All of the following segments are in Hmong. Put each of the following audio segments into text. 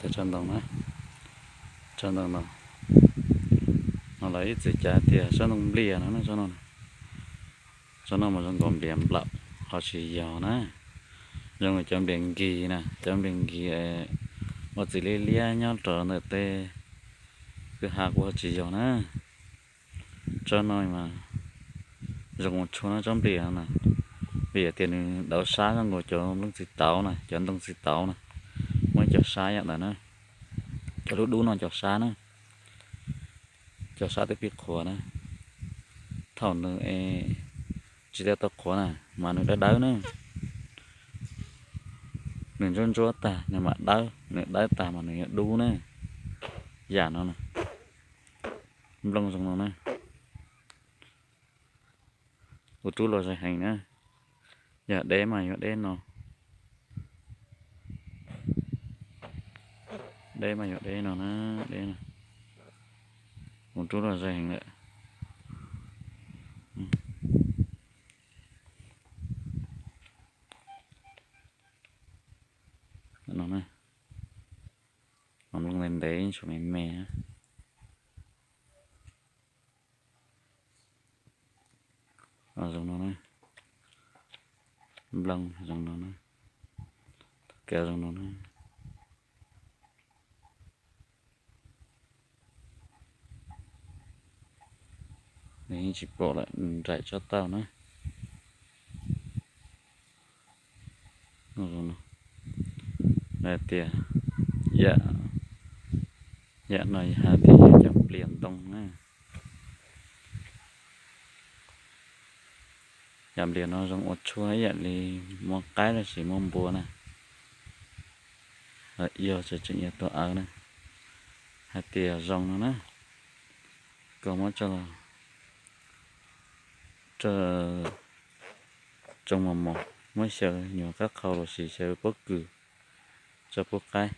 Tsob ntoo na, tsob ntoo no, no lawv ib txwm cav tias tsob ntoo nplias no, tsob no mas zoo nkaus nplias nplaum, ho tsis yog na. Zoo li cov nplias nkig na, cov nplias nkig ua txiv liab liab nyob rau ntawm tej kwj ha kuj ho tsis yog na. Tsob no mas zoo ua tshua na, tsob nplias no na, vim tias nws dauv sab zoo nkaus cov nplooj txiv tauv na, cov ntoo txiv tauv na, muaj cov sab yam ntawd na, cov lub dub no cov sab na, cov sab twb pib qhuav na. Thaum nws tsis tau tau qhuav na mas nws dawb dawb na, nws ntsuab ntsuab tag nws mam dawb, nws dawb tag mas nws yuav dub na. Yam no na, nplooj zoo no na, ua rub los zais heev na. Yog deb mas yog deb no, deb mas yog deb no na, deb no, ua rub los zais heev lawm. Nplooj ntev ntev, tshuav me me. Zoo no na, nplooj zoo no na, kav zoo no na. Nws yeej tsis pom lawm, nws nraim tsob tauj na. Lawv tias yam no hais tias yog cov nplias ntoo na. Yam nplias no zoo ua tshuaj ib yam li muaj qaib los sis muaj npua na. Yog tseem tseem yog tus awv na, hais tias zoo no na, koj muab tso, tso tsoo mos mos, muab xyaw nyuag qab qhau los sis xyaw pob kws tso pub qaib.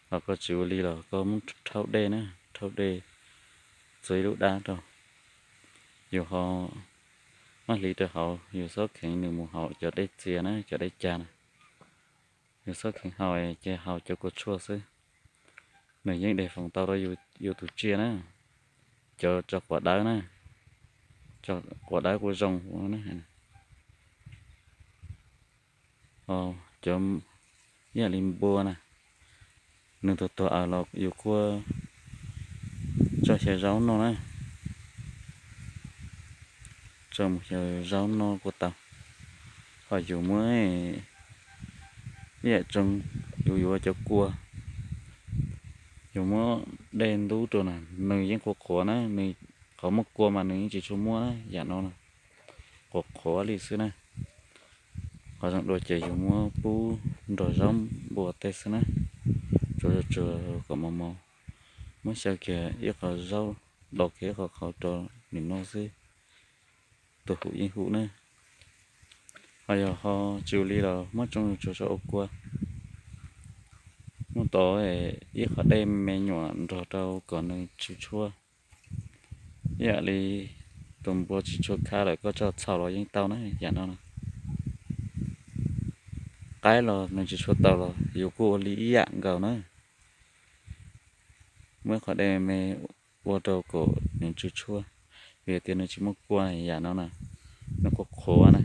Ho koj tsis ua li los koj muab rhaub dej na, rhaub dej txua ib lub dab rau. Yus ho muab hliv rau hauv, yus xob kheev nws mus haus cov dej txias na, cov dej cag na. Yus xob kheev haus ces haus cov kua tshuaj xwb. Nws yeej de foom tau rau yus tus tsiaj na. Cov tso quav dawb na, tso quav dawb kuj zoo na. Cov ib yam li npua na, nws tuag tuag awm los yus kuj tso xyaw zaub noj na. Tso mus xyaw zaub noj kuj tau. Ho yus muab ib yam tsoos, yus yuav cov kua, yus muab dej ntub rau na, nws yeej qhuav qhuav na, nws qhov muaj kua mas nws yeej tsis tshua muaj na, yam no na, qhuav qhuav li xwb na. Qhov zoo dua ces yus muab pub nrog zaub npua tej xwb na, tsuas tsuas kom mos mos, muab xyaw kiag ib qho zaub, daus kiag ib qho qhauv rau nws noj xwb, tus hum yeej hum na. Ho yog ho tsis ua li los muab tsoo tsuag tso ua kua, muab tau ib qho dej me nyuam nrog rau kom nws tsw tshuaj. Ib yam li tus npua tsis tshua khab lawm koj tso txhaum los yeej tau na, yam no na. Qaib los nws tsis tshua tau los yus kuj ua li ib yam nkaus na. Muab qhov dej me ua rau kom nws tsw tshuaj, vim tias nws tsis muaj kua yam no na, nws qhuav qhuav na.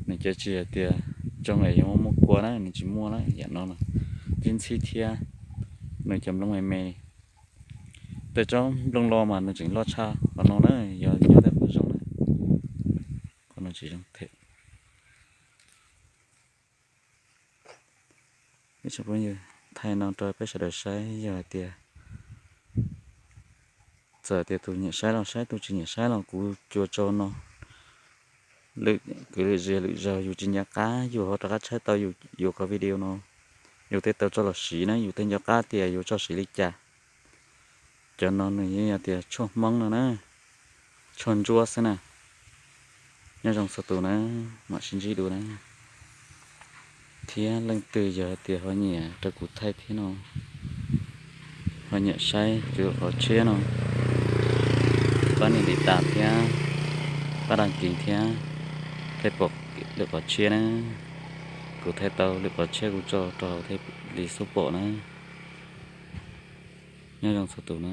Nws cov tsis hais tias tsoo es yuav muaj kua na, nws tsis muaj na, yam no na, tib ntxhib thiab. Nws cov nplooj me me, tej tsob nplooj loj mas nws tseem loj tshaj qhov no na, yog nyob tej qhov zoo na, qhov no tsis zoo them. Ib tsoom phooj ywg, thaij no rau peb sawv daws saib, yog hais tias txawm tias tus nyiam saib los saib, tus tsis nyiam saib los kuv tsuas tso no. Lwm kwv lwm zaus, lwm zaus yus tsis nco qab yus ho rov qab tshawb tau yus qhov video no, yus thiaj tau tso los siv na, yus thiaj nco qab tias yuav tso siv li cas. Cov no nws yeej yog tias tshuaj Hmoob no na, tshuaj ntsuab xwb na. Nyob zoo txhua tus na, mam sib ntsib dua na. Thiab leej twg yog hais tias ho nyiam rau kuv thaij thiab no, ho nyiam saib kuv qhov tshiab no, pab nias tiv tas thiab pab dag kis thiab, thiaj pom lwm qhov tshiab na. Kuv thaij tau lwm qhov tshiab kuv tso rau hauv thiaj li xub pom na. Nyob zoo txhua tus na.